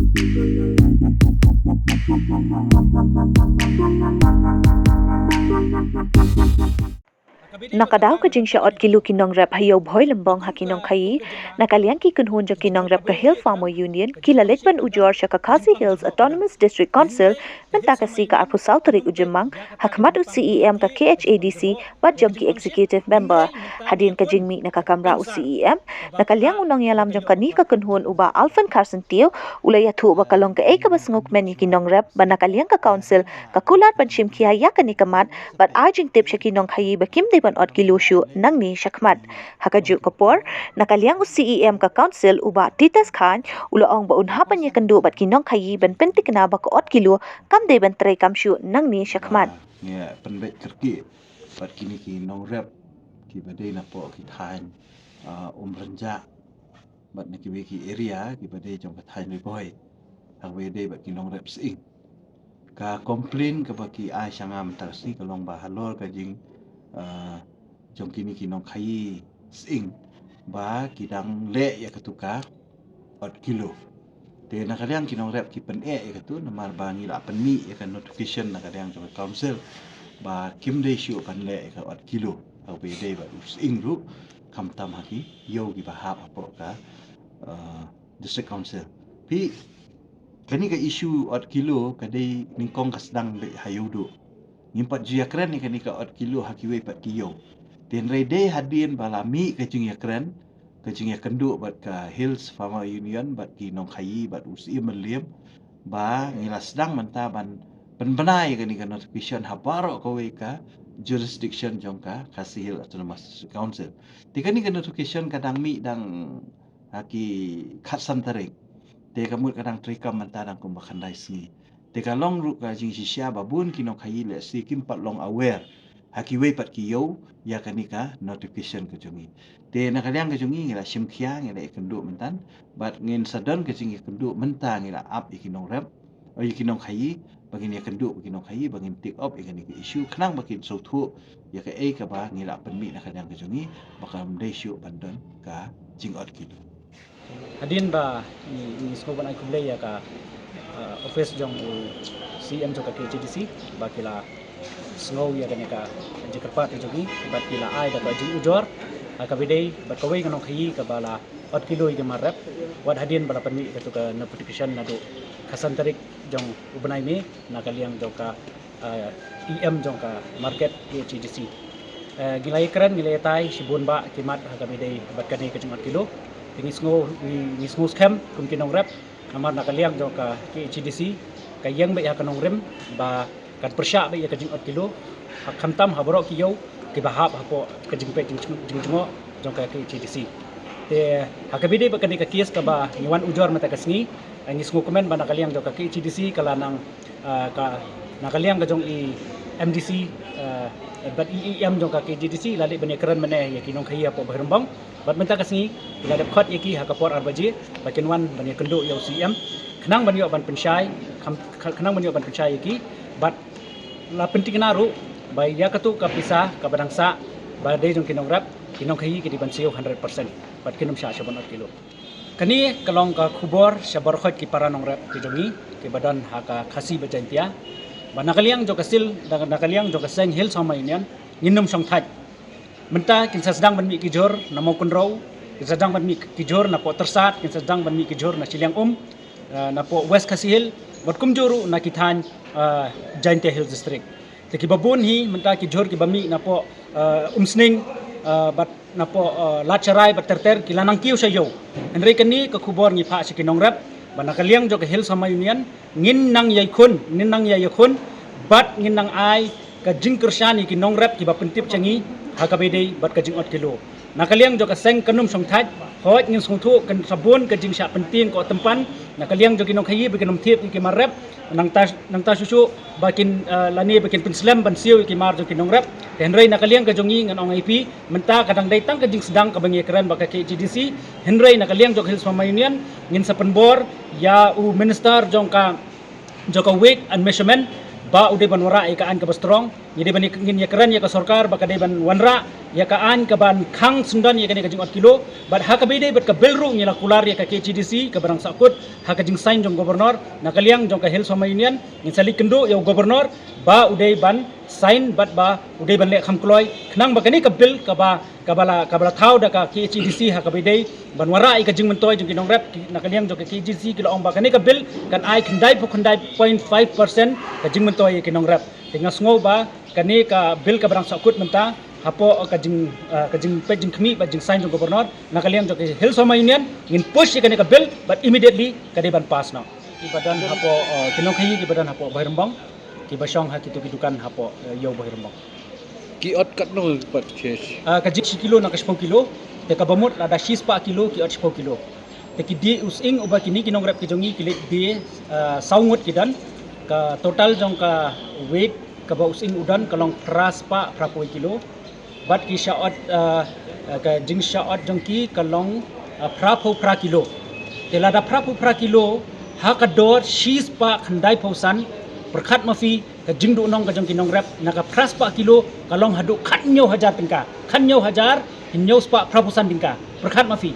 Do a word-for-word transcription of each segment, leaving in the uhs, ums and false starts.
Na ka daw ka jingshah ot kilo ki nongrep ha Ïew Bhoilymbong ha ki nongkhaïi, na ka liang ki kynhun jong ki nongrep ka Hill Farmer Union ki la leit ban ujor sha ka Khasi Hills Autonomous District Council mynta ka sngi ka arphew saw tarik u Jymmang, ha khmat u C E M ka K H A D C bad jong ki executive member. Hadien ka jingmih na ka kamra u C E M, na ka liang u nongïalam jong kane ka kynhun u Bah Alvin Kharsyntiew u la ïathuh ba ka long kaei kaba sngewkmen ïa ki nongrep ba na ka liang ka council ka kular ban shim khia ïa kane ka mat bad ai jingtip sha ki nongkhaïi ba kim dei ban ot kilo shuh nangne shakhmat. Ha kajuh ka por, na ka liang u C E M ka council u Bah Titus Chyne u la ong ba un hap ban ïakynduh bad ki nongkhaïi ban pynthikna ba ka ot kilo kam dei ban treikam shuh nangne shakhmat. Ngi pynbeit kyrkieh bad kine ki nongrep kiba dei napoh ki thaiñ, ah, Umrynjah bad na kiwei ki area kiba dei jong ka thaiñ Ri Bhoi, ha kaba ïadei bad ki nongrep sying. Ka complain kaba ki ai sha nga mynta ka sngi ka long ba halor ka jing, ah, jong kine ki nongkhaïi sying ba ki dang leh ïa katu ka ot kilo. Te na ka liang ki nongrep ki pyneh ïa katu namar ba ngi la pynmih ïa ka notification na ka liang jong ka council ba kim dei shuh ban leh ïa ka ot kilo ha kaba ïadei bad u sying ruh, khamtam ha ki ïew kiba hap hapoh ka, eh, district council. Phi, kane ka issue ot kilo ka dei nyngkong ka sdang beit ha Ïewduh. Ngim pat ju ïakren ïa kane ka ot kilo ha kiwei pat ki ïew. Te hynrei dei hadien ba la mih ka jingïakren, ka jingïakynduh bad ka Hills Farmer Union bad ki nongkhaïi bad u C E M Mylliem, ba ngi la sdang mynta ban pynbna ïa kane ka notification ha baroh kawei ka jurisdiction jong ka Khasi Hills Autonomous District Council. Te kane ka notification ka dang mih dang ha ki khatsan tarik. Te ka mut ka dang treikam mynta dang kumba khyndai sngi. Te ka long ruh ka jingshisha ba bun ki nongkhaïi lehse kim pat long aware ha kiwei pat ki ïew ïa kane ka notification ka jong ngi. Te na ka liang ka jong ngi ngi la shim khia, ngi la ïakynduh mynta bad ngin sa don ka jingïakynduh mynta, ngi la ap ïa ki nongrep, ïa ki nongkhaïi, ba ngin ïakynduh bad ki nongkhaïi ba ngin take up ïa kane ka issue khnang ba kin sngewthuh ïa kaei kaba ngi la pynmih na ka liang ka jong ngi ba kam dei shuh ban don ka jingot kilo. Hadien ba ngi, ngi sngewbha ban ai khublei ïa ka, eh, office jong u C E M jong ka K H A D C ba ki la sngew ïa kane ka jingkyrpad ka jong ngi bad ki la ai da ka jingujor, eh, kaba dei bad kawei ka nongkhaïi kaba la ot kilo ïa ki mar rep wat hadien ba la pynmih ïa katu ka notification naduh khatsan tarik jong u bnai May na ka liang jong ka, eh, E M jong ka market K H A D C. Eh, ngi la ïakren, ngi la ïatai shibun bah ki mat ha kaba dei bad kane ka jingot kilo. Te ngi sngew, ngi, ngi sngew skhem kum ki nongrep namar na ka liang jong ka K H A D C ka ïeng beit ha ka nongrim ba kan pyrshah beit ïa ka jingot kilo ha khamtam ha baroh ki ïew kiba hap hapoh ka jingpeit jing, jingjngoh jong ka K H A D C. Te ha kaba dei bad kane ka case kaba ngi wan ujor mynta ka sngi, eh, ngi sngewkmen ba na ka liang jong ka K H A D C ka la nang, eh, ka, na ka liang ka jong i M D C, eh, bad i E M jong ka K H A D C la leit ban ïakren mynne ïa ki nongkhaïi hapoh Bhoirymbong. Bad mynta ka sngi ki la dep khot ïa ki ha ka por ar baje ba kin wan ban ïakynduh ïa u C E M khnang ban ïoh ban pynshai, kham, khnang ban ïoh ban pynshai ïa ki bad la pynthikna ruh ba ïa katu ka pisa kaba dang sah ba dei jong ki nongrep, ki nongkhaïi ki dei ban siew hundred percent bad kin ym shah shuh ban ot kilo. Kane ka long ka khubor sha baroh ki para nongrep ki jong ngi kiba don ha ka Khasi bad Jaiñtia ba na ka liang jong ka sil, na ka liang jong ka seng Hills Farmer Union ngin ym shong thait. Mynta kin sa sdang ban mih ki jhur na Mawkynrew, kin sa sdang ban mih ki jhur napoh Tyrsad, kin sa sdang ban mih ki jhur na Shiliang Um, eh, napoh West Khasi Hills bad kumjuh ruh na ki thaiñ, eh, Jaiñtia Hills District. Te kiba bun hi mynta ki jhur kiba mih napoh, eh, Umsning, eh, bad napoh, eh, Latsharai bad ter ter ki la nang kiew sha ïew. Hynrei kane ka khubor ngi phah sha ki nongrep ba na ka liang jong ka Hills Farmer Union ngin nang ïai khun, ngin nang ïai ïakhun bad ngin nang ai ka jingkyrshan ïa ki nongrep kiba pyntip sha ngi ha kaba dei bad ka jingot kilo. Na ka liang jong ka seng kan ym shong thait, hooid ngin sngewthuh kan sa bun ka jingshah pyntieng koh tympan na ka liang jong ki nongkhaïi ba kin ym thied ïa ki mar rep, nangta, nangta shuh shuh ba kin, eh, lane ba kin pynslem ban siew ïa ki mar jong ki nongrep. Te hynrei na ka liang ka jong ngi ngan ong ïa phi mynta ka dang dei tang ka jingsdang kaba ngi ïakren bad ka K H A D C, hynrei na ka liang jong ka Hills Farmer Union ngin sa pynbor ïa u minister jong ka, jong ka weight and measurement ba u dei ban wanrah ïa ka aiñ kaba strong Ngi dei ban ïa, ngin ïakren ïa ka sorkar ba ka dei ban wanrah ïa ka aiñ kaban khang syndon ïa kane ka jingot kilo. Bad ha kaba ïadei bad ka bill ruh ngi la kular ïa ka K H A D C kaba dang sahkut ha ka jingsign jong governor na ka liang jong ka Hill Sohma Union. Ngin sa leit kynduh ïa u governor ba u dei ban sign bad ba u dei ban leh kham kloi khnang ba kane ka bill kaba, kaba la, kaba la thaw da ka K H A D C ha kaba ïadei ban wanrah ïa ka jingmyntoi jong ki nongrep. Na ka liang jong ka K H A D C ki la ong ba kane ka bill kan ai khyndai phew khyndai point five percent ka jingmyntoi ïa ki nongrep. Te nga sngew ba kane ka bill kaba dang sahkut mynta hapoh ka jing, ah, ka jingpeit jingkhmih bad jingsign jong governor na ka liang jong ka Hill Sohma Union, ngin push ïa kane ka bill bad immediately ka dei ban pass noh. Kiba don hapoh, ah, ki nongkhaïi kiba don hapoh Bhoirymbong kiba shong ha kito ki dukan hapoh, eh, ïew Bhoirymbong. Ki ot katno pat? Ah, ka jing shi kilo na ka shiphew kilo. Te kaba mut lada shispah kilo ki ot shiphew kilo. Te ki die u sying uba kine ki nongrep ki jong ngi ki leit die, ah, saw ngut ki don. Ka total jong ka weight kaba u sying u don ka long phra spah phra phew kilo. Bad ki shah ot, ah, ah, ka jingshah ot jong ki ka long, ah, phra phew phra kilo. Te lada phra phew phra kilo ha ka dor shispah khyndai phew san, pyrkhat ma phi ka jingduhnong ka jong ki nongrep na ka phra spah kilo ka long haduh khathynñiew hajar tyngka. Khathynñiew hajar hynñiew spah phra phew san tyngka. Pyrkhat ma phi.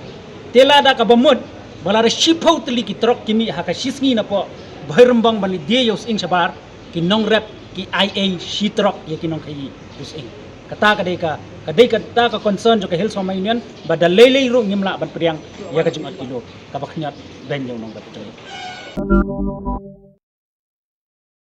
Te lada kaba mut ba lada shiphew tylli ki trok ki mih ha ka shisngi napoh Bhoirymbong ban leit die ïa u sying shabar, ki nongrep ki ai ei shi trok ïa ki nongkhaïi u sying. Kata ka dei ka, ka dei kata ka concern jong ka Hill Sohma Union ba da lei lei ruh ngim lah ban pdiang ïa ka jingot kilo kaba khñiot beiñ ïa u nongrep jong ngi.